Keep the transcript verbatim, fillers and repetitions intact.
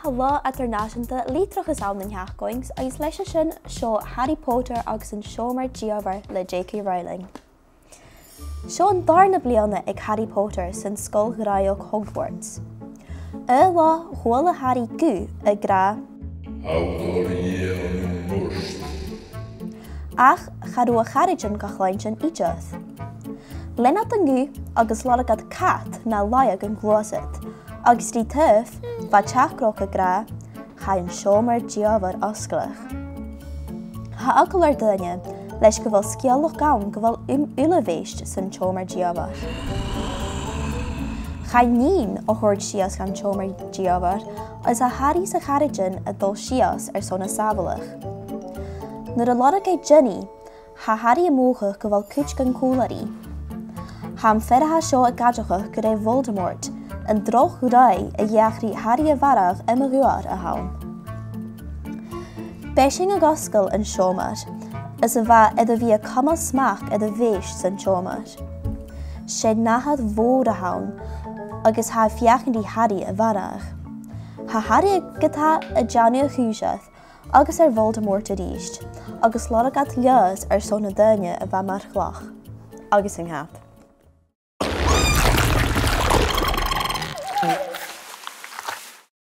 Latha Eadar-nàiseanta Litreachais ann an t-seachdain-sa, agus leis sin seo Harry Potter agus an Seòmar Dìomhair le J K Rowling. Seo an dàrna bliadhna aig Harry Potter san sgoil dhraoidheachd Hogwarts. Aon latha chuala Harry guth ag ràdh, "Audor Ian Murst." Ach cha robh a charaidean ga chluinntinn idir. Lean iad an guth agus lorg iad cat na laighe dhan gluasad, agus ri taobh bha teachdaireachd ag ràdh, "Chaidh an Seòmar Dìomhair fhosgladh." Tha eagal air daoine leis gu bheil sgeulachd ann gu bheil um, uilebheistean san t-Seòmar Dìomhair. Chaidh nighean a thoirt sìos dhan t-Seòmar Dìomhair, agus tha Harry 's a charaidean a' dol sìos airson a sàbhaladh. Nuair a lorg e Ginny, tha Harry a' mothachadh gu bheil cuid dhen cùl aice. Tha am fear a tha seo ag aideachadh gur e Voldemort, an droch dhraoidh a dh'fheuch ri Harry a mharbhadh, am fear a th' ann. B' e sin a dh'fhosgail an seòmar, is a bha air a bhith a' cumail smachd air a' bheistean san t-seòmar. 'S e nathair mhòr a th' ann, agus tha e a' feuchainn ri Harry a mharbhadh. Tha Harry a' gabhail a' dèanamh a' chùis air, agus air Voldemort a-rithist, agus lorg iad leigheas airson na daoine a bha mar chloich. Agus an cat.